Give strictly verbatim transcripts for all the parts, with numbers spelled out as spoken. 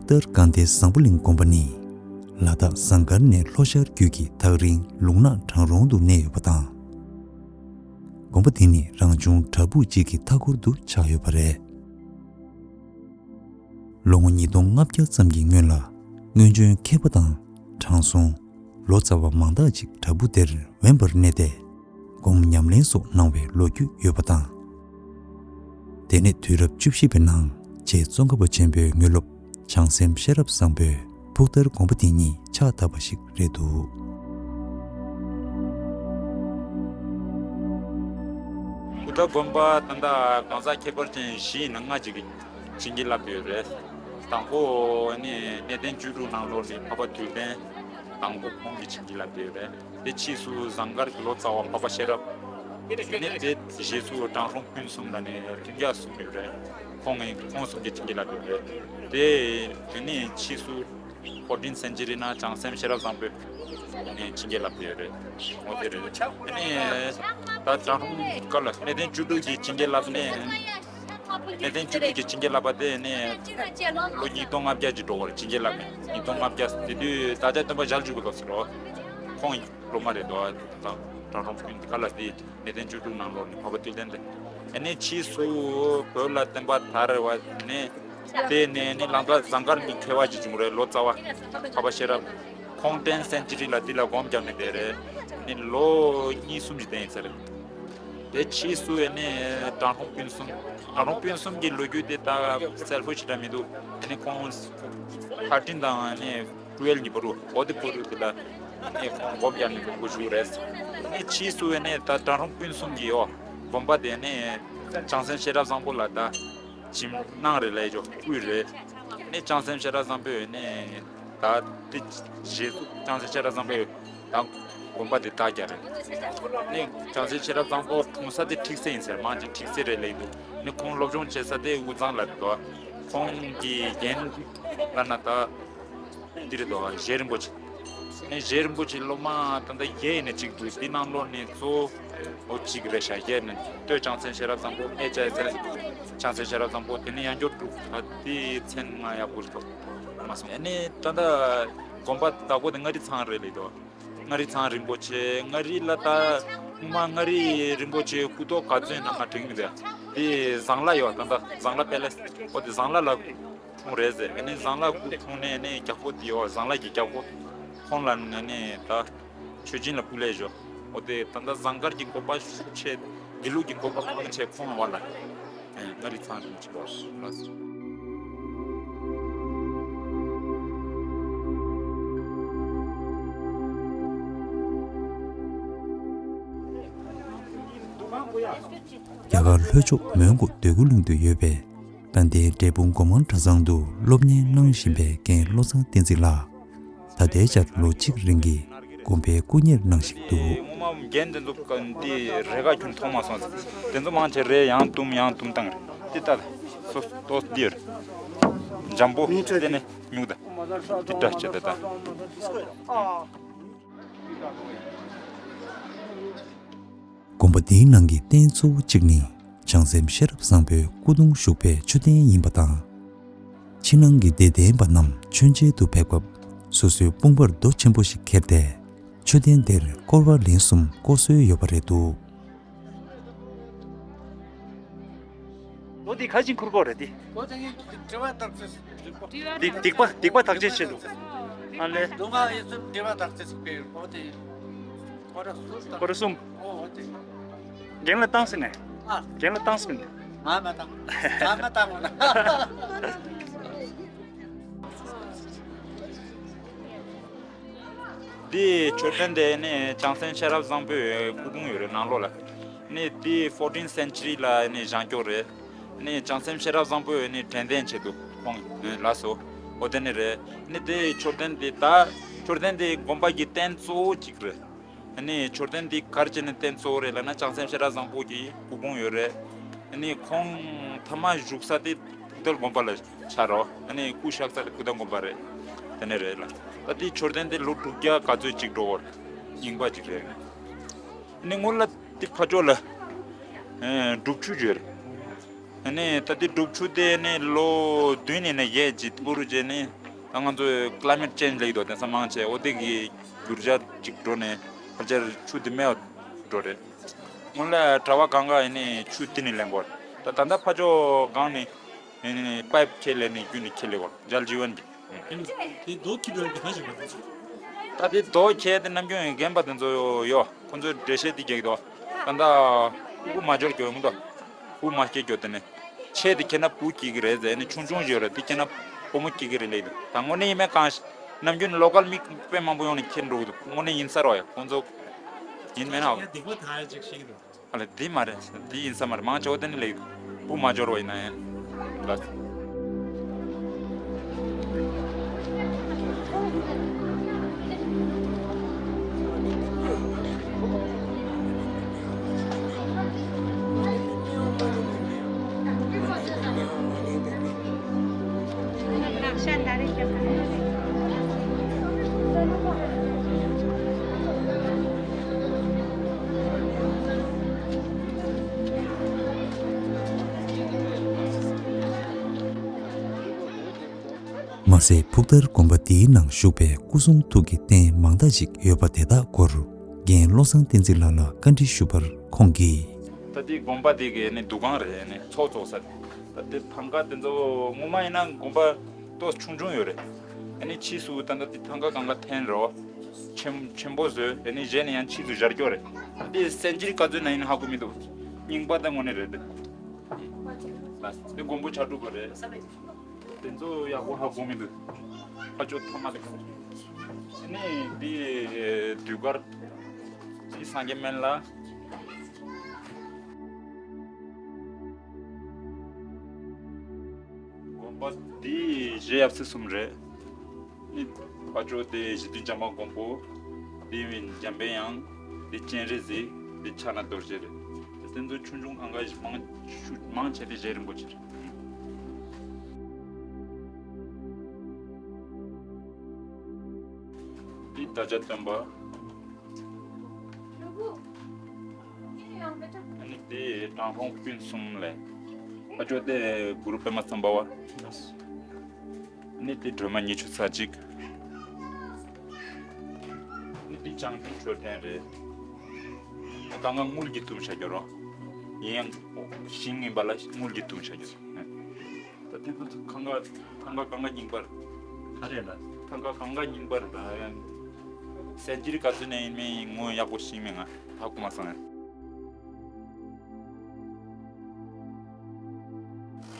ལྟར་དགའ་ལྡན་བཟང་པོ་གླིང་དགོན་པ་ནི་ལ་དྭགས་ཟངས་དཀར་ནས་ལྷོ་ཤར་རྒྱུད་ཀྱི་ཐག་རིང་ལུང་ནག་གྲང་རོང་དུ་གནས་ཡོད་པ་དང་། དགོན་པ་འདི་ནི་རང་བྱུང་བྲག་ཕུག་ཅིག་གི་མཐའ་འཁོར་དུ་ཆགས་ཡོད་པ་རེད། ལོ་ངོ་ཉིས་སྟོང་ལྔ་བརྒྱ་ཙམ་གྱི་སྔོན་ལ་སྔོན་བྱོན་མཁས་པ་དང་དྲང་སྲོང་ལོ་ཙཱ་བ་མང་དག་ཅིག་བྲག་ཕུག་དེར་དབེན་པར་གནས་ཏེ། སྒོམ་ཉམས་ལེན་སོགས་གནང་བའི་ལོ་རྒྱུས་ཡོད་པ་དང་། དེ་ནས་དུས་རབས་བཅུ་བཞི་པའི་ནང་རྗེ་ཙོང་ཁ་པ་ཆེན་པོའི་དངོས་སློབ་བྱང་སེམས་ཤེས་རབ་བཟང་པོའི་ཕུག་ལྟར་དགོན་པ་དེ་ཉིད་ཕྱག་བཏབ་པ་ཞིག་རེད་འདུག། ཕུག་ལྟར་དགོན་པ་ད་ལྟ་གང་ཟག་ཁྱད་པར་ཅན་བཞི་ཡིན་ན་ལྔ་ཅིག་གིས་བྱིན་གྱིས་བརླབས་ཡོད་རེད། དང་པོ་ནི་གནས་བརྟན་བཅུ་དྲུག་ནང་ལོགས་ནས་འཕགས་པ་དུས་ལྡན་དང་པོ་ཁོང་གིས་བྱིན་གྱིས་བརླབས་ཡོད་རེད། དེ་ཕྱིས་སུ་ཟངས་དཀར་གྱི་ལོ་ཙཱ་བ་འཕགས་པ་ཤེས་རབ། དེ་ནས་དེ་རྗེས་སུ་དྲང་སྲོང་སྤུན་གསུམ་ལ་ནི་ལྷུན་རྒྱ་གསུམ་ཡོད་རེད། ཁོང་ངི་ཁོང་གསུམ་གྱིས་བྱིན་གྱིས་བརླབས་ཡོད་རེད། དེ་དེ་ནས་ཕྱིས་སུ་ཕོར་ཊིན་སེན་ཅུ་རི་ནང་བྱང་སེམས་ཤེས་རབ་བཟང་པོས་ནི་བྱིན་གྱིས་བརླབས་ཡོད་རེད། འོ་དེ་རེད། དེ་ནས་ད་དྲང་སྲོང་སྐབས་ལ་གནས་བརྟན་བཅུ་དྲུག་གིས་བྱིན་གྱིས་བརླབས་ནས། གནས་བརྟན་བཅུ་དྲུག་གིས་བྱིན་གྱིས་བརླབས་པ་དེ་ནི་ལོ་ཉིས་སྟོང་ལྔ་བརྒྱ་ཅིག་འགྲོ་བར་བྱིན་གྱིས་བརླབས་ནས། ཉིས་སྟོང་ལྔ་བརྒྱ་དེ་དུས་བདག་ཅག་སྟོན་པ་ཞལ་བཅུ་པའི་སྐབས་སུ་རོ། ཁོང་ཡི་སློབ་མ་རེད་དོ། དྲང་སྲོང་སྤུན་ག་ལ་དེ་གནས་བརྟན་བཅུ་དྲུག་ནང་ལོགས་ནས་འཕགས་པ་དུས་ལྡན་དེ། ཨ་ནི་ཕྱིས་སུ་བོད་ལ་བསྟན་པ་དར་བ་ནས་དེ་ནས་ནི་ལམ་བདག་ཟངས་དཀར་གྱི་མཁས་པ་ཅིག་བྱུང་རེད། ལོ་ཙཱ་བ་འཕགས་པ་ཤེས་རབ། ཁོང་བསྟན་སེན་ཅི་རི་ལ་འདི་ལ་སྒོམ་བརྒྱབ་ནས་བསྡད་རེད། ནི་ལོ་གཉིས་གསུམ་ཞིག་བསྟེན་ཡིན་ས་རེད། དེ་ཕྱིས་སུ་ཨ་ནི་དྲང་སྲོང་སྤུན་གསུམ། དྲང་སྲོང་སྤུན་གསུམ་གྱི་ལོ་རྒྱུས་དེ་ད་གསལ་པོ་ཞེ་དྲག་མི་འདུག། ཨ་ནི་ཁོང་ཐར་ཊིན་དང་ཨ་ནི་ཊུ་ཝེལ་གཉིས་པོ་རུ་འོ་དེ་པོ་རུ་དེ་ལ་ཨ་ནི་ཁོང་སྒོམ་བརྒྱབ་ནས་སྒོམ་པ་བཞུགས་རེད། ཨ་ནི་ཕྱིས་སུ་ཨ་ནི་ད་དྲང་སྲོང་སྤུན་གསུམ་གྱི་ཡོ་དགོན་པ་དེ་ཨ་ནི་བྱང་སེམས་ཤེས་རབ་བཟང་པོ་ལ་ད་བྱིན་གནང་རེད་ལས་ཇོ་སྐུལ་རེད། ནི་བྱང་སེམས་ཤེས་རབ་བཟང་པོས་ནི་ད་དེ་རྗེས་སུ་བྱང་སེམས་ཤེས་རབ་བཟང་པོས་ད་དགོན་པ་དེ་བདག་རྒྱག་རེད། ནི་བྱང་སེམས་ཤེས་རབ་བཟང་པོ་འཁྲུངས་ས་དེ་ཁྲིག་སེ་ཡིན་ཟེར། མང་ཆེ་ཁྲིག་སེ་རེད་ལབ་ཀྱི་འདུག། ནི་ཁོང་སློབ་སྦྱོང་བྱེད་ས་དེ་དབུས་གཙང་ལ་རེད་དོ། ཁོང་གི་རྒན་ལབ་ན་ད་འདི་རེད་དོ། རྗེ་རིན་པོ་ཆེ། ནི་རྗེ་རིན་པོ་ཆེའི་སློབ་མ་ད་ལྟ་བརྒྱད་ཡིན་ན་གཅིག་འདུག། འདི་ནང་ལོགས་ནས་གཙོ་བོ་གཅིག་རེད་ཤག། བརྒྱད་ནི་སྟོད་བྱང་སེམས་ཤེས་རབ་བཟང་པོ། སྨད་བྱང་སེམས་བྱང་སེམས་ཤེས་རབ་བཟང་པོ། དེ་ནས་ཡང་སྐྱོར་དྲུག། ད་དེའི་མཚན་ང་ཡག་པོ་ཐོབ་མ་སོང་། ཨ་ནི་ད་ལྟ་དགོན་པ་བདག་པོ་དེ་མངའ་རིས་ཚང་རེད་ལབ་འདུག། མངའ་རིས་ཚང་རིན་པོ་ཆེ། མངའ་རིས་ལ་ད་སྔོན་མ་མངའ་རིས་རིན་པོ་ཆེ་སྐུ་ཐོག་ག་ཚོད་ཡིན་ན་ང་དྲན་གྱི་མི་འདུག། དེ་ཟངས་ལ་ཡོད། ད་ལྟ་ཟངས་ལ་པེ་ལེ་སི། འོ་དེ་ཟངས་ལ་ལ་འཁྲུངས་རེད་ཟེར། ཨ་ནི་ཟངས་ལ་སྐུ་འཁྲུངས་ནས་ནི་རྒྱལ་པོ་དེ་ཡོད། ཟངས་ལ་གི་རྒྱལ་པོ་ཁོང་ལ་ནི་ནི་ད་མཆོད་སྦྱིན་ལ་སྐུ་ལས་ཞོག། འོ་དེ་ད་ལྟ་ཟངས་དཀར་གྱི་དགོན་པ་ཤུགས་ཆེ། དགེ་ལུགས་ཀྱི་དགོན་པ་གང་ཆེ་ཁོང་བ་ལ། ཨེ་མངའ་རིས་ཚང་རིན་པོ་ཆེ་བ་ལ། རྒྱ་གར་ལྷོ་ཕྱོགས་མོན་གྷོ་འདོད་རྒུ་གླིང་དུ་ཡོད་པའི་དགའ་ལྡན་འབྲས་སྤུངས་སྒོ་མང་གྲྭ་ཚང་དུ་སློབ་གཉེར་གནང་བཞིན་པའི་རྒན་བློ་བཟང་བསྟན་འཛིན་ལགས། ད་ལྟའི་ཆར་ལོ་གཅིག་རིང་གི་དགོན་པའི་སྐུ་གཉེར་གནང་བཞིན་འདུག། སྔོན་མ་རྒན་དེ་ཚོ་འདི་རེ་ཁ་ཁྱོན་མཐོང་མ་སོང་ཟེར། དེ་ཚོ་མང་ཆེ་རེ་ཡང་བཏུམ་ཡང་བཏུམ་བཏང་རེད། དེ་ལྟ་ལ་སོ་ཏོག་འདི་རེད། འཇམ་པོ་དེ་ནས་ཉུག་ད། དེ་འདྲ་བྱེད་ད་ད། དགོན་པ་འདིའི་ནང་གི་རྟེན་གཙོ་བོ་གཅིག་ནི་བྱང་སེམས་ཤེས་རབ་བཟང་པོའི་སྐུ་གདུང་བཞུགས་པའི་མཆོད་རྟེན་ཡིན་པ་དང་། ཕྱི་ནང་གི་སྡེ་ལྡན་པ་རྣམས་མཆོད་མཇལ་དུ་ཕེབས་སྐབས་སོ་སོའི་དཔུང་པར་རྡོ་ཆེན་པོ་ཞིག་ཁྱེར་ཏེ་མཆོད་རྟེན་དེར་བསྐོར་བ་ལན་གསུམ་བསྐོར་སྲོལ་ཡོད་པ་རེད་འདུག། ལོ་འདི་ག་ཅིག་འཁུར་དགོས་རེད་འདི། ལོ་འདི་དྲི་བ་དག་ཚོད་འདི་སྡིག་པ་སྡིག་པ་དག་ཆེད་ཆེད་དུ། ཨ་ལེ། སྡུག་བསྔལ་ཡིད་གསུམ་འདྲེ་བ་དག་ཚེ་ཚིག་པའི་འོ་དེ། སྐོར་ར་གསུམ་དང་། སྐོར་ར་གསུམ། འོ་འོ་དེ། རྒན་ལ་བཏང་ཟིན་ནས། ཨ། རྒན་ལ་བཏང་ཟིན་ནས། ང་མ་བཏང་། ང་མ་བཏང་ན། འདི་མཆོད་རྟེན་དེ་ནི་བྱང་སེམས་ཤེས་རབ་བཟང་པོའི་སྐུ་ཕུང་ཡོད་རེད་ནང་ལོགས་ལ། ནི་འདི་ཕོར་ཊིན་སེན་ཅུ་རི་ལ་ནི་བཞེངས་ཀྱོག་རེད། ནི་བྱང་སེམས་ཤེས་རབ་བཟང་པོས་ནི་དྲན་རྟེན་ཆེད་དུ་ཁོང་ལགས་སོ། འོ་དེ་ནི་རེད། ནི་དེ་མཆོད་རྟེན་དེ་ད་མཆོད་རྟེན་དེ་དགོན་པ་གི་རྟེན་གཙོ་བོ་གཅིག་རེད། ནི་མཆོད་རྟེན་དེ་ག་རེ་བྱས་ནས་རྟེན་གཙོ་བོ་རེད་ལབ་ན་བྱང་སེམས་ཤེས་རབ་བཟང་པོ་གི་སྐུ་ཕུང་ཡོད་རེད། ནི་ཁོང་ཐ་མ་བཞུགས་ས་དེ་ཕུག་ཐལ་དགོན་པ་ལ་ཆགས་རོགས། ནི་སྐུ་གཤེགས་ས་དེ་ཕུག་ཐལ་དགོན་པ་རེད། དེ་ནི་རེད་ལ། ད་དེ་མཆོད་རྟེན་དེ་ལོ་དྲུག་བརྒྱ་ག་ཚོད་ཅིག་འགྲོ་བར་རྙིང་པ་ཅིག་རེད། ནི་སྔོན་ལ་དེ་ཕ་ཕྱོགས་ལ་ཨེ་སྒྲུབ་ཆུ་ཡོད་རེད། ཨ་ནི་ད་ལྟའི་སྒྲུབ་ཆུ་དེ་ནི་ལོ་བདུན་ནས་ནས་ཡས་ཅིག་འུ་རུ་བྱས་ནི་ད་ང་ཚོ་climate change ལབ་ཀྱི་འདུག་དེང་སང་མང་ཆེ་འོ་དེ་གི་འགྱུར་བ་ཅིག་འགྲོ་ནས་ཕལ་ཆེར་ཆུ་དེ་མེད་པ་འགྲོ་རེད། སྔོན་ལ་གྲྭ་པ་གང་ག་ཡིན་ནི་ཆུ་དེ་ནས་ལེན་དགོས། ད་ད་ལྟ་ཕ་ཇོ་གང་ནས་ཡིན་ནི་པའིབ་ཁྱེར་ལེན་ནི་རྒྱུ་ནི་ཁྱེར་ལེ་དགོས། Jal Jeevan གི། དེ་རྡོ་ཁྱེར་འགྲོ་ཡི་ག་ཞིག་རེད། ད་དེ་རྡོ་ཁྱེར་དེ་ནམ་རྒྱུན་རྒན་པ་དེ་ཚོ་ཡོད། ཁོ་ཚོས་འགྲེལ་བཤད་དེ་རྒྱག་གི་འདུག་ད་ལྟ་དབུ་མ་འབྱོར་གྱི་ཡོད་མི་འདུག་དབུ་མ་སྐྱེ་རྒྱུ་དེ་ནི་ཆེ་དེ་ཁྱེར་ན་བུ་སྐྱེ་གི་རེད་ཟེར་ནི། ཆུང་ཆུང་ཞིག་ཡོད་རེད། དེ་ཁྱེར་ན་བུ་མོ་སྐྱེ་གི་རེད་ལབ་འདུག་ད་དངོས་གནས་ཡིན་མིན་གང་ནམ་རྒྱུན་ནི་ལོ་ཀལ་མི་དཔེ་མང་པོ་ཡོང་ནས་ཁྱེར་འགྲོ་གི་འདུག་དངོས་གནས་ཡིན་ས་རེད་བ་ཡ། ཁོ་ཚོ་ཡིན་མིན་ན། ཡ་སྡིག་པ་དང་ཡ་ཅིག་ཤེས་ཀྱི་འདུག་ཨ་ལས་འདི་མ་རེད། འདི་ཡིན་ས་མ་རེད། མང་ཆེ་བ་དེ་ནི་ལེགས་འདུག་དབུ་མ་འབྱོར་བ་ཡིན་ན་ཡང་ལ། མ་ཟད་ཕུག་ཐར་དགོན་པ་འདིའི་ནང་བཞུགས་པའི་སྐུ་གསུང་ཐུགས་ཀྱི་རྟེན་མང་དག་ཅིག་ཡོད་པ་དེ་དག་སྐོར་རྒན་བློ་བཟང་བསྟན་འཛིན་ལགས་ལ་བཀའ་འདྲི་ཞུ་བར་ཁོང་གིས། ད་ལྟའི་དགོན་པ་འདི་གི་ནི་འདུ་ཁང་རེད། ནི་ཚོགས་འཚོགས་ས་རེད། ད་ལྟའི་ཐང་ག་དེ་ཚོ་སྔོན་མ་ཡིན་ན་དགོན་པ་ཏོག་ཆུང་ཆུང་ཡོད་རེད། ཨ་ནི་ཕྱིས་སུ་ད་ལྟ་དེ་ཐང་ག་གང་ག་འཐེན་རོ། ཆེན་ཆེན་པོ་བཟོས། ཨ་ནི་གཞན་ནས་ཡང་ཕྱིས་སུ་སྦྱར་སྐྱོ་རེད། ད་ལྟའི་སེན་ཅུ་རི་ག་ཚོད་ན་ཡིན་ཧ་གོ་མི་འདུག་རྙིང་པ་ད་དངོས་གནས་རེད་དེ། ལ་དེ་མགོན་པོ་ཕྱག་དྲུག་པ་རེད། དེ་ཚོ་ཡག་པོ་ཧ་གོ་མི་འདུག་ཕ་ཆོས་ཐ་མ་དེ་ག་ནས་འདི་ཟློས་གར་འདི་སངས་རྒྱས་སྨན་བླ། དགོན་པ་འདི་གཞི་ཡབ་སྲས་གསུམ་རེད། ནི་ཕ་ཆོས་དེ་ཞི་བདེ་འཇམ་དཔལ་མགོན་པོ། དེ་བས་འཇམ་པའི་དབྱངས། དེ་སྤྱན་རས་གཟིགས། དེ་ཕྱག་ན་རྡོ་རྗེ་རེད། དེ་ཚོ་ཆུང་ཆུང་ཨང་ཀ་མང་ཤོས་མང་ཆེ་དེ་རྗེ་རིན་པོ་ཆེ་རེད། འདི་བདག་ཅག་སྟོན་པ། ཨ་ནི་འདི་དྲང་སྲོང་སྤུན་གསུམ་ལས། ཨ་ཅོ་དེ་གུ་རུ་པདྨ་སམྦྷ་ཝ། ཨ་ནི་འདི་སྒྲོལ་མ་ཉི་ཤུ་རྩ་གཅིག་ཨ་ནི་འདི་བྱང་ཆུབ་མཆོད་རྟེན་རེད། ད་གང་ག་དངུལ་གྱིས་བཏུམས་བཞག་རྒྱུ་རོ། ཡིན་ཡང་ཤིང་ཡིན་པ་ལ་དངུལ་གྱིས་བཏུམས་བཞག་རྒྱུ་རོ། ད་དེ་ཚོ་ཐང་ག་ཐང་ག་གང་ག་རྙིང་པར། ག་རེ་ལ། ཐང་ག་གང་ག་རྙིང་པར་ད་ཡང་། སེན་ཅུ་རི་ག་ཚོད་ནས་ཡིན་མིན་ངོ་ཡག་པོ་ཤེས་མེད། ང་ཧ་གོ་མ་སོང་ཡང་།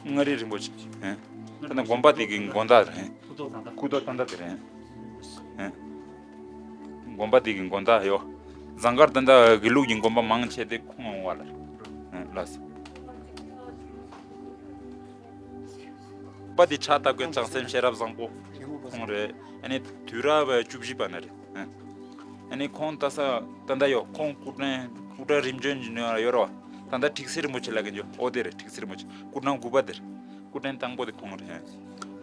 མངའ་རིས་རིན་པོ་ཆེ། ཧེ། ད་ནི་དགོན་པ་དེ་གི་དགོན་བདག་རེད། ཁུ་ཏོ་ད་ལྟ་ཁུ་ཏོ་ད་ལྟ་དེ་རེད། ཧེ། དགོན་པ་དེ་གི་དགོན་བདག་ཡོ། ཟངས་དཀར་ད་ལྟ་དགེ་ལུགས་ཀྱི་དགོན་པ་མང་ཆེ་དེ་ཁོང་ཡོང་བ་ལ། ཧེ་ལགས། པ་དེ་ཕྱག་བཏབ་མཁན་བྱང་སེམས་ཤེས་རབ་བཟང་པོ་ཁོང་རེད། ཨ་ནི་དུས་རབས་བཅུ་བཞི་པ་ན་རེད། ཨ་ནི་ཁོང་ལྟ་ས་ད་ལྟ་ཡོད། ཁོང་སྐུ་ཕྲེང་སྐུ་ཕྲེང་རིམ་བྱོན་གྱི་ནང་ཡོད་རེད་བ། ད་ལྟ་ཁྲིག་སེ་རིན་པོ་ཆེ་ལབ་མཁན་ཅིག་འོ་དེ་རེད། ཁྲིག་སེ་རིན་པོ་ཆེ་སྐུ་ཕྲེང་དགུ་པ་དེ་རེད། སྐུ་ཕྲེང་དང་པོ་དེ་ཁོང་རེད།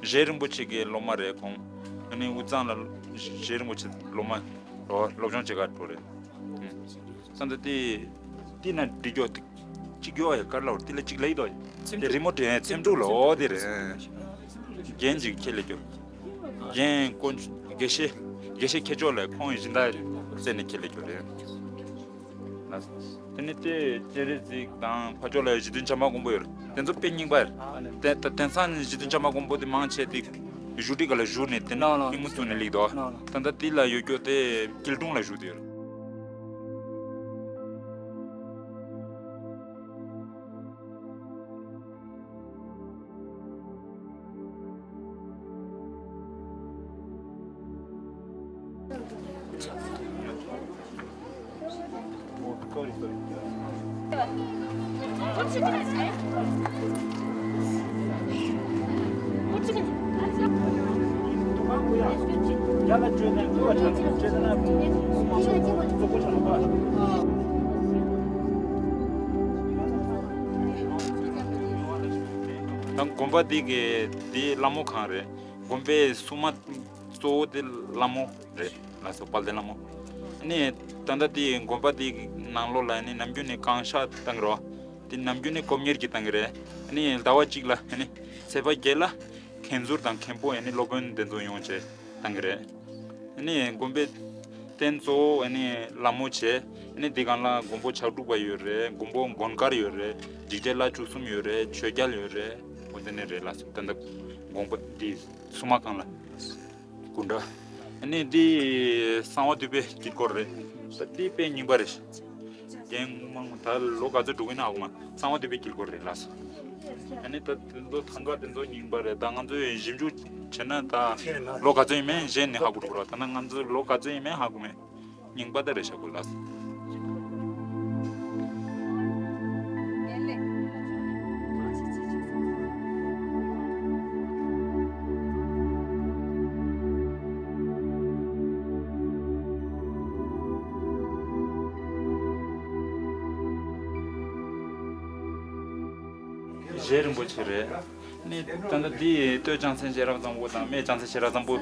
རྗེ་རིན་པོ་ཆེ་གི་སློབ་མ་རེད་ཁོང་། ཨ་ནི་དབུས་གཙང་ལ་རྗེ་རིན་པོ་ཆེ་སློབ་མ་རོ་སློབ་སྦྱོང་བྱེད་གར་འགྲོ་རེད། ཨ་ད་ལྟ་དེ་དེ་ན་འདི་ཀྱོ་དེ། གཅིག་ཡོད་ཡ་གར་ལ་འོར་དེ་ལ་གཅིག་ལ་ཡི་དོ། དེ་རི་མོ་དེ་ཚེམ་དྲུག་ལ་འོ་དེ་རེད། རྒན་ཅིག་ཁྱེད་ལ་ཀྱོ། རྒན་དཀོན་དགེ་བཤེས་དགེ་བཤེས་མཁས་མཆོག་ལ་ཁོང་ཡི་སྦྱིན་བདག་རེད་ཟེར་ནས་ཁྱེད་ལ་ཀྱོ་རེད། དེ་ནི་དེ་སྤྱན་རས་གཟིགས་དང་ཕ་ཕྱོགས་ལ་ཡི་ཞི་བདེ་བྱམས་པ་མགོན་པོ་ཡོད་རེད། དེ་ཚོ་དཔེ་རྙིང་པ་རེད། དེ་དེང་སང་ཞི་བདེ་བྱམས་པ་མགོན་པོ་དེ་མང་ཆེ་དེ་བཞུགས་ཁྲི་ག་ལ་བཞུགས་ནས་དེ་ནི་ལགས་ལགས་ཕིང་མུ་བཙུགས་ནས་ལེགས་དོ། ལགས་ལགས། ད་ལྟ་དེ་ལ་ཡོད་ཀྱོ་དེ་སྐྱིལ་ཀྲུང་ལ་བཞུགས་དེ་ཡོད་རེད། ད་དགོན་པ་འདི་གི་འདི་ལྷ་མོ་ཁང་རེད། དགོན་པའི་སྲུང་མ་གཙོ་བོ་དེ་ལྷ་མོ་རེད། ལགས་སོ། དཔལ་ལྡན་ལྷ་མོ། ཨ་ནི་ད་ལྟ་དེ་དགོན་པ་དེ་ནང་ལོགས་ལ་ནི་ནམ་རྒྱུན་ནས་གང་ཤར་བཏང་རོགས། དེ་ནམ་རྒྱུན་ནས་དཀོན་གཉེར་གྱིས་བཏང་གི་རེད། ཨ་ནི་ཟླ་བ་གཅིག་ལ་ཨ་ནི་ཚེས་པ་བརྒྱད་ལ་མཁན་ཟུར་དང་མཁན་པོ་ཨ་ནི་སློབ་དཔོན་དེ་ཚོ་ཡོང་བྱས་བཏང་གི་རེད། ཨ་ནི་དགོན་པའི་རྟེན་གཙོ་བོ་ཨ་ནི་ལྷ་མོ་བྱས། ཨ་ནི་འདི་སྒང་ལ་མགོན་པོ་ཕྱག་དྲུག་པ་ཡོད་རེད། མགོན་པོ་མགོན་དཀར་ཡོད་རེད། འཇིགས་བྲལ་ལྷ་བཅུ་གསུམ་ཡོད་རེད། ཆོས་རྒྱལ་ཡོད་རེད། འོ་དེ་ནས་རེད་ལགས་སོ། ད་ལྟ་དགོན་པ་འདི་སྲུང་མ་ཁང་ལ། སྐུ་འདྲ། ཨ་ནི་འདི་གསང་བ་འདུས་པའི་དཀྱིལ་འཁོར་རེད། ད་འདི་དཔེ་རྙིང་པ་རེད། རྒན་སྔོན་མ་ད་ལོ་ག་ཚོད་འགྲོ་གི་ན་ཧ་གོ་མ། གསང་བ་འདུས་པའི་དཀྱིལ་འཁོར་རེད་ལགས་སོ། ཨ་ནི་ད་དེ་ཚོ་ཐང་ག་དེ་ཚོ་རྙིང་པ་རེད། ད་ང་ཚོས་ཞིབ་འཇུག་བྱས་ན་ད་ལོ་ག་ཚོད་ཡིན་མིན་གཞན་ནས་ཧ་གོ་འགྲོ་གི་རེད། ད་ན་ང་ཚོ་ལོ་ག་ཚོད་ཡིན་མིན་ཧ་གོ་མེད། རྙིང་པ་ད་རེད་ཤག་གོ་ལགས། རྗེ་རིན་པོ་ཆེ་རེད། ནི་ད་ལྟ་འདི་སྟོད་ལྕང་ཚན་ཤེས་རབ་བཟང་པོ་དང་སྨད་ལྕང་ཚན་ཤེས་རབ་བཟང་པོ་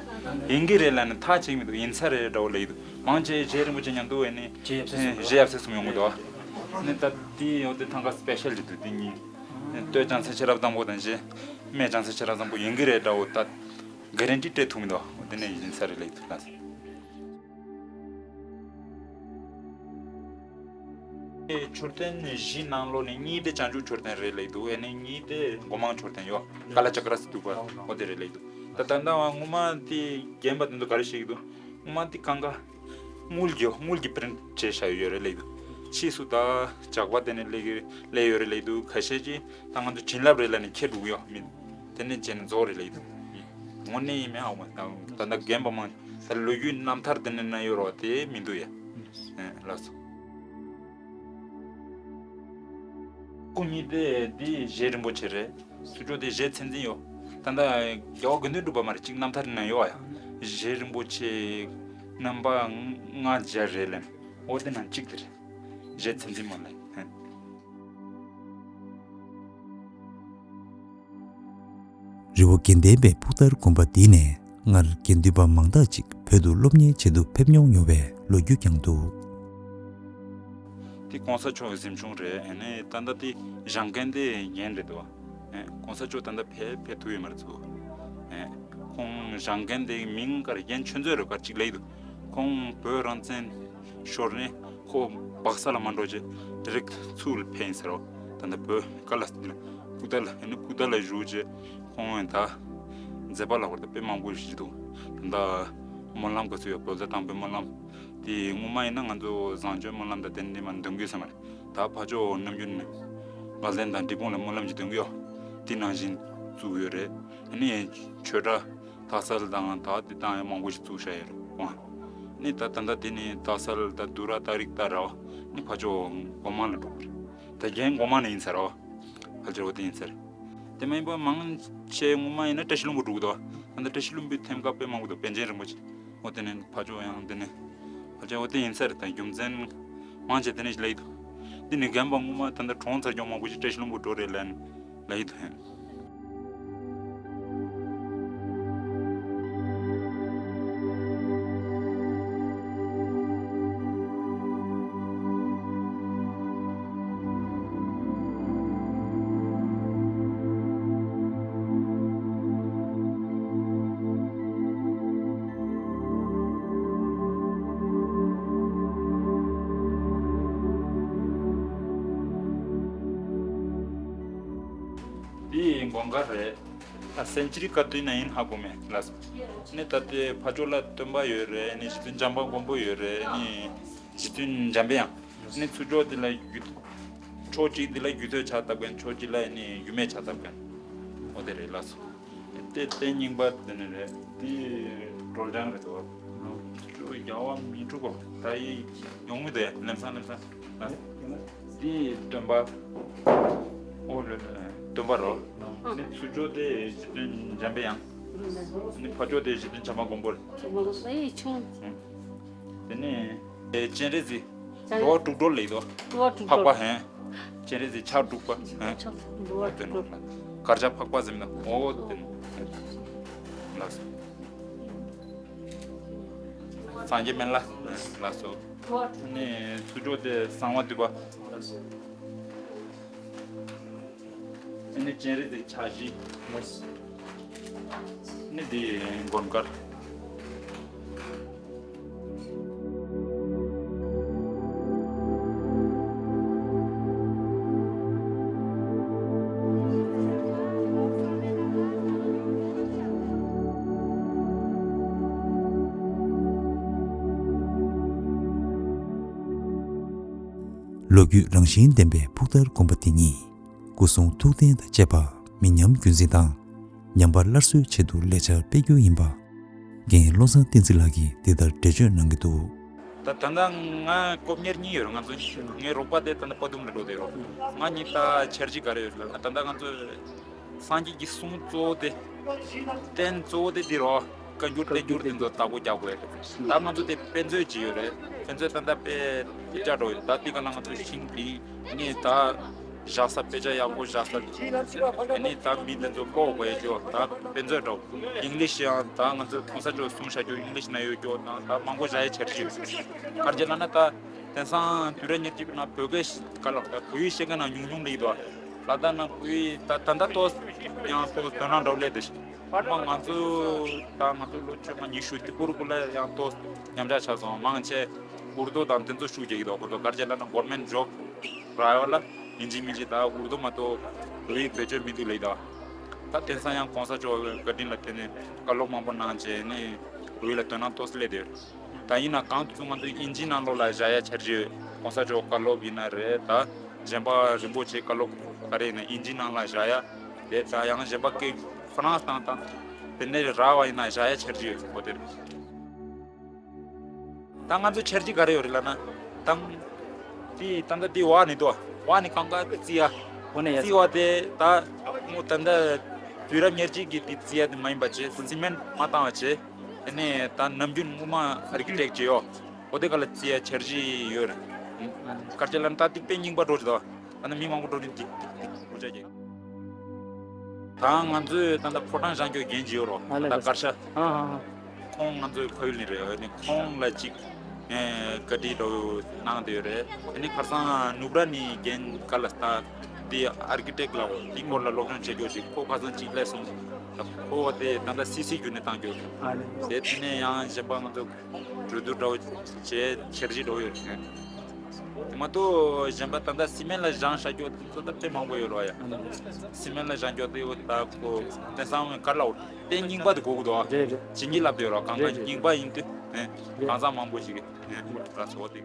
ཡིན་གྱི་རེད་ལབ་ནས་ཐག་བཅད་མི་འདུག་ཡིན་ས་རེད་འདྲ་བོ་ལབ་ཀྱི་འདུག་མང་ཆེ་རྗེ་རིན་པོ་ཆེ་མཉམ་དུ་ཨེ་ནི་རྗེ་ཡབ་སྲས་གསུམ་རྗེ་ཡབ་སྲས་གསུམ་ཡོང་གི་འདུག་ནི་ད་འདི་ཡོད་དེ་ཐང་ག་སི་པེ་ཤལ་གྱི་འདུག་འདི་གཉིས། སྟོད་ལྕང་ཚན་ཤེས་རབ་བཟང་པོ་དང་རྗེ། སྨད་ལྕང་ཚན་ཤེས་རབ་བཟང་པོ་ཡིན་གྱི་རེད་འདྲ་བོ་ད་ག་རན་ཊི་སྤྲད་ཐུབ་མི་འདུག་འོ་དེ་ནས་ཡིན་ས་རེད་ལབ་ཀྱི་འདུག་ལགས། མཆོད་རྟེན་བཞི་ནང་ལོགས་ནས་གཉིས་དེ་བྱང་ཆུབ་མཆོད་རྟེན་རེད་ལབ་འདུག་ཨ་ནི་གཉིས་དེ་སྒོ་མང་མཆོད་རྟེན་ཡོད། ཀ་ལ་ཅཀ་ར་སི་ཏུ་པ་འོ་དེ་རེད་ལབ་འདུག་ད་ད་ལྟ་སྔོན་མ་དེ་རྒན་པ་དེ་ཚོ་ག་རེ་བཤད་ཀྱི་འདུག་སྔོན་མ་དེ་གང་ག་དངུལ་གྱི་དངུལ་གྱི་པི་རིན་ཊི་བྱས་བཞག་ཡོད་རེད་ལབ་འདུག་ཕྱིས་སུ་ད་ཇག་པ་དེ་ནས་སླེབས་ཀྱི་སླེབས་ཡོད་རེད་ལབ་འདུག་ཁ་ཤས་ཀྱིས་ད་ང་ཚོ་བྱིན་རླབས་རེད་ལབ་ནས་ཁྱེར་འགྲོ་གི་ཡོད། མི་དེ་ནས་བྱས་ནས་རྫོགས་རེད་ལབ་འདུག་དངོས་གནས་ཡིན་མིན་ཧ་གོ་མ་ད་ད་ལྟ་རྒན་པ་མང་ད་ལོ་རྒྱུས་རྣམ་ཐར་དེ་ནས་ན་ཡོད་རེད་བ། དེ་མི་འདུག་ཡ། ཨེ་ལགས་སོ། སྐུ་གཉིས་དེ་འདི་རྗེ་རིན་པོ་ཆེ་རེད། ཚུར་ཕྱོགས་དེ་རྗེ་མཚན་འཛིན་ཡོད། ད་ལྟ་རྒྱལ་བ་དགེ་འདུན་གྲུབ་པ་མ་རེད། གཅིག་རྣམ་ཐར་ནང་ཡོད་ཡ། རྗེ་རིན་པོ་ཆེ་རྣམ་པ་ལྔ་བརྒྱ་རེད་ལབ། འོ་དེ་ནང་གཅིག་དེ་རེད། རྗེ་མཚན་འཛིན་མ་ལབ། རི་བོ་དགེ་ལྡན་པའི་ཕུག་ཐར་དགོན་པ་འདི་ནས་སྔར་དགེ་འདུན་པ་མང་དག་ཅིག་བོད་དུ་སློབ་གཉེར་བྱེད་དུ་ཕེབས་མྱོང་ཡོད་པའི་ལོ་རྒྱུས་ཀྱང་འདུག་དེ་གོང་ས་མཆོག་གི་གཟིམ་ཆུང་རེད། ཨ་ནི་ད་ལྟ་དེ་བཞེངས་མཁན་དེ་རྒན་རེད་འདུག་ཨ་གོང་ས་མཆོག་ད་ལྟ་ཕེབས་ཕེབས་ཐུབ་ཡོད་མ་རེད་ཚུགས། ཨ་ཁོང་བཞེངས་མཁན་དེ་མིང་ག་རེ་རྒན་ཆོས་མཛད་རེད་ག་ཅིག་ལབ་ཀྱི་འདུག་ཁོང་བོད་རང་བཙན་ཤོར་ནས་ཁོ་སྦག་ས་ལ་མ་འགྲོ་རྗེས་དེ་རིང་ཚུར་ལ་ཕེབས་ཡིན་ཟེར་རོ། ད་ལྟ་བོད་ཀ་ལ་སི་ཐན་ལ་ཕུག་ཐར་ལ་ཨ་ནི་ཕུག་ཐར་ལ་བཞུགས་རྗེས་ཁོང་ད་མཛད་པ་ལ་བར་དུ་དཔེ་མང་པོ་ཞིག་འདུག་ད་ལྟ་སྨོན་ལམ་ག་ཚོད་ཡོད། བོད་ཟླ་དང་པོའི་སྨོན་ལམ་དེ་སྔོན་མ་ཡིན་ན་ང་ཚོ་བཟང་སྤྱོད་སྨོན་ལམ་དང་དེ་འདྲ་མ་འདོན་དགོས་ས་མ་རེད། ད་ཕར་ཕྱོགས་ནམ་རྒྱུན་ནས་དགའ་ལྡན་དང་འབྲས་སྤུངས་ལ་སྨོན་ལམ་ཅིག་འདོན་གྱི་ཡོད། དེ་ནང་བཞིན་བཙུགས་ཡོད་རེད། ཨ་ནི་ཆོས་གྲྭ་དག་ས་དང་ད་དེ་དང་ཡང་མང་པོ་ཞིག་བཙུགས་བཞག་ཡོད་རེད། ཨ་ནི་ད་ད་ལྟ་དེ་ནི་དག་ས་ད་དུ་ར་ཏ་རིག་ཏ་ར་བ་ནི་ཕར་ཕྱོགས་སྒོ་མང་ལ་འགྲོ་གི་རེད། ད་རྒན་སྒོ་མང་ནས་ཡིན་ས་རེད་བ། ཕལ་ཆེར་འོ་དེ་ཡིན་ས་རེད། དེ་མིན་པ་མང་ཆེ་སྔོན་མ་ཡིན་ན་བཀྲ་ཤིས་ལྷུན་པོ་འགྲོ་གི་འདུག་ད་ལྟ་བཀྲ་ཤིས་ལྷུན་པོའི་ཐེམ་སྐས་དཔེ་མང་པོ་འདུག་པཎ་ཆེན་རིན་པོ་ཆེ། འོ་དེ་ནས་ཕར་ཕྱོགས་ཡང་དེ་ནས་ཕལ་ཆེར་འོ་དེ་ཡིན་ས་རེད། ད་རྒྱུ་མཚན་མང་ཆེ་དེ་ནས་ལབ་ཀྱི་འདུག་འདི་ནི་རྒན་པ་སྔོན་མ་ད་ལྟ་གྲོངས་ཚར་རྒྱུ་མང་པོ་ཞིག་བཀྲ་ཤིས་ལྷུན་པོ་འགྲོ་རེད་ལབ་ལབ་ཀྱི་འདུག་འདི་མགོན་དཀར་རེད། ད་སེན་ཅུ་རི་སྐབས་དུས་ན་ཡིན་ཧ་གོ་མེད་ལགས། ནི་ད་ལྟའི་ཕ་ཇོ་ལ་སྟོན་པ་ཡོད་རེད། ནི་རྗེ་བཙུན་བྱམས་པ་མགོན་པོ་ཡོད་རེད། ནི་རྗེ་བཙུན་འཇམ་པའི་དབྱངས། ནི་ཚུར་ཕྱོགས་འདི་ལ་རྒྱུད། ཕྱོགས་གཅིག་འདི་ལ་རྒྱུད་སྟོད་ཕྱག་བཏབ་མཁན། ཕྱོགས་གཅིག་ལ་ནི་རྒྱུད་སྨད་ཕྱག་བཏབ་མཁན། འོ་དེ་རེད་ལགས་སོ། དེ་རྟེན་རྙིང་པ་དེ་ནི་རེད། དེ་སྒྲོལ་ལྗང་རེད་དོ། ཅོ་རྒྱ་བ་མི་འཁྲུག་གོ། ད་ཡི་ཡོང་མི་དེ་ལེམ་སང་ལེམ་སང་། དེ་སྟོན་པ། ཨོ་རེད། སྟོན་པ་རོ། ནི་ཚུར་ཕྱོགས་དེ་རྗེ་བཙུན་འཇམ་པའི་དབྱངས། ནི་ཕར་ཕྱོགས་དེ་རྗེ་བཙུན་བྱམས་པ་མགོན་པོ་རེད། ཨེ་ཆུང་། དེ་ནས་སྤྱན་རས་གཟིགས། འགྲོ་བ་དྲུག་སྒྲོལ་ལེགས་དོ། འགྲོ་བ་དྲུག་འཕགས་པ་སྒྲོལ། ཧན། སྤྱན་རས་གཟིགས་ཕྱག་དྲུག་པ་ཧན། འགྲོ་བ་དྲུག་སྒྲོལ། གར་ཆག་འཕགས་པ་ཟེར་ན་འོ་དེ་ནོ། ལགས་སོ། སངས་རྒྱས་སྨན་བླ། ལགས་སོ། ནས་ཚུར་ཕྱོགས་དེ་གསང་བ་འདུས་པ། ཨ་ནི་སྤྱན་རས་གཟིགས་ཕྱག་བཞི། ཨ་ནི་འདི་མགོན་དཀར། ལོ་རྒྱུས་རང་བཞིན་ལྡན་པའི་ཕུགས་དར་དགོན་པ་འདི་ཉིད། སྐུ་གསུང་ཐུགས་རྟེན་དང་བཅས་པ་མི་ཉམས་རྒྱུན་འཛིན་དང་། ཉམས་པ་སླར་གསོའི་ཆེད་དུ་ལས་འཆར་སྤེལ་རྒྱུ་ཡིན་པ། རྒན་བློ་བཟང་བསྟན་འཛིན་ལགས་ཀྱིས་འདི་ལྟར་འགྲེལ་བརྗོད་གནང་གི་འདུག། ད་ད་ལྟ་ང་སྐོབ་གཉེར་གཉིས་ཡོད་རེད། ང་ཚོ་ངའི་རོགས་པ་དེ་ད་ལྟ་དཔའ་སྡོམ་ལ་འགྲོ་བསྡད་རོགས། ང་གཉིས་ད་འཆར་གཞི་ག་རེ་ཡོད་ལབ་ན། ད་ལྟ་ང་ཚོ་སངས་རྒྱས་ཀྱི་གསུང་གཙོ་བོ་དེ། རྟེན་གཙོ་བོ་དེ་འདི་རོ། བཀའ་འགྱུར་བསྟན་འགྱུར་དེ་ཚོ་བདག་པོ་རྒྱག་དགོས་རེད། ད་ང་ཚོ་དེ་དཔེ་མཛོད་ཅིག་ཡོད་རེད། དཔེ་མཛོད་ད་ལྟ་དཔེ་དཔེ་ཆ་འགྲོ་ཡོད། ད་དེ་ག་ལ་ང་ཚོ་ཤིང་དེ་ནས་ད་བཞག་ས་དཔེ་ཆ་ཡག་པོ་བཞག་ས། དེ་ནས་ད་མི་དེ་ཚོ་ཀློག་དགོས་ཀྱོ། ད་དཔེ་མཛོད་འགྲོ། ཨིང་ལིཤ་ཡང་ད་ང་ཚོ་གོང་ས་མཆོག་གསུང་བཤད་ཀྱོ་ཨིང་ལིཤ་ན་ཡོད་ཀྱོ། ད་ད་མང་པོ་བཞག་ཡའི་འཆར་གཞི་ཡོད། ག་རེ་ལབ་ན་ད། དེང་སང་དུས་རབས་ཉེར་གཅིག་པའི་ནང་བོད་སྐད་ག་ལ་བོད་ཡིག་ཤེས་མཁན་ནང་ཉུང་ཉུང་ལ་ཡིན་དོ། ལ་དྭགས་ནང་བོད་ཡིག་ད་ད་ལྟ་ཏོག་ཡང་ཏོག་དོ་སྣང་འདྲ་བོ་སླེབས་ཏེ། མ་ང་ཚོ་ད་ང་ཚོ་ལོ་བཅོ་ལྔ་ཉི་ཤུ་དེ་བར་དུ་ལ་ཡང་ཏོག་ཉམས་ཆག་ཆགས་སོང་། མང་ཆེ་ཨུར་དུ་དང་དེ་ཚོ་ཤུགས་རྒྱག་གི་འདུག། ཁོ་ཚོ་ག་རེ་ལབ་ན་གོ་ཝར་མེན་ཊི་ཇོབ་རག་ཡ་ལ་ཡིན་གཅིག་མིན་གཅིག་ད་ཨུར་དུ་མ་གཏོགས་བོད་ཡིག་བེད་སྤྱོད་མི་འདུག་ལབ་ཡོད། ད་དེང་སང་ཡང་གོང་ས་མཆོག་བཀའ་དྲིན་ལ་བརྟེན་ནས་བཀའ་སློབ་མང་པོ་གནང་བྱས་ནས་བོད་ཡིག་ལ་དོ་སྣང་ཏོག་ཙམ་སླེབས་ཏེ་ཡོད། ད་ཡིན་ན་གང་དུས་ང་ཚོ་ཨིན་ཇིའི་ནང་ལོགས་ལ་བཞག་ཡ་འཆར་གཞི་ཡོད། གོང་ས་མཆོག་བཀའ་སློབ་ཡིན་ན་རེད། ད་གཞན་པ་རིན་པོ་ཆེ་བཀའ་སློབ་ག་རེ་ཡིན་ན་ཨིན་ཇིའི་ནང་ལ་བཞག་ཡ་རེད། ད་ཡང་གཞན་པ་སྐད་ཧྥ་རན་སི་དང་དང་དེ་ནས་རག་པ་ཡིན་ན་བཞག་ཡ་འཆར་གཞི་ཡོད་ཁོ་དེར། ད་ང་ཚོ་འཆར་གཞི་ག་རེ་ཡོད་རེད་ལབ་ན། ད་དེ་ད་ལྟ་དེ་འོག་ནས་འདུག། འོག་ནས་གང་ག་རྩི་ཡ། འོ་ནས་ཡ། རྩི་བ་དེ་ད་མོ་ད་ལྟ་དུས་རབས་ཉེར་གཅིག་གི་དེ་རྩི་ཡ་དེ་མ་ཡིན་པ་བྱས། སི་མེན་མ་བཏང་བ་བྱས། དེ་ནས་ད་ནམ་རྒྱུན་སྔོན་མ་ཨར་ཀི་ཊེག་བྱས་ཡོད། འོ་དེ་ག་ལ་རྩི་ཡ་འཆར་གཞི་ཡོད་རེད། ག་རེ་ལབ་ན་ད་ཏིག་པའི་རྙིང་པ་འགྲོ་རེད་དོ། ད་ནི་མི་མང་པོ་འགྲོ་རེད། ཏིག་ཏིག་ཏིག་འུ་ཅག་གི། ད་ང་ཚོས་ད་ལྟ་ཕོ་བྲང་བཞེངས་རྒྱུ་འགན་ཅིག་ཡོད་རོ། ཨ་ལས། ད་གར་ཤ། ཨ་ཨ་ཨ། ཁོང་ང་ཚོའི་ཕ་ཡུལ་ནས་རེད། ཨ་ནི་ཁོང་ལ་ཅིག་ཨེ་བཀའ་དྲིན་འདྲ་བོ་གནང་བསྡད་ཡོད་རེད། ཨ་ནི་ཁ་སང་ནུབ་ར་ནས་རྒན་ག་ལ་ད་འདི་ཨར་ཀི་ཊེག་ལ་འོ་འདི་སྐོར་ལ་སློབ་སྦྱོང་བྱེད་རྒྱུ་ཅིག་ཁོ་ཁ་སང་ཅིག་སླེབས་སོང་། ད་ཁོ་དེ་ད་ལྟ་སི་སི་བརྒྱུད་ནས་བཏང་རྒྱུ་རེད། ཨ་ནི་དེ་དེ་ནས་ཡང་གཞན་པ་ང་ཚོ་གྲོས་བསྡུར་འདྲ་བོ་བྱས་འཆར་གཞི་འདྲ་བོ་ཡོད་རེད། དེ་མ་གཏོགས་གཞན་པ་ད་ལྟ་སི་མེན་ལ་བཞེངས་བཞག་རྒྱུ་དེ་ཚོ་ད་དཔེ་མང་པོ་ཡོད་རེད་ཡ། སི་མེན་ལ་བཞེངས་རྒྱུ་དེ་ད་ཁོ་དེང་སང་ག་རེ་ལབ་དཔེ་རྙིང་པ་དེ་དགོས་ཀྱི་འདུག་ཨ། རེད་རེད། བྱིན་གྱིས་བརླབས་ཏེ་ཡོད་རེད། གང་ག་རེད་རེད། རྙིང་པ་ཡིན་དུས་ནས་རེད། གང་ཟག་མང་པོ་ཞིག་གིས་ནས་ར་ཚོ་དེ།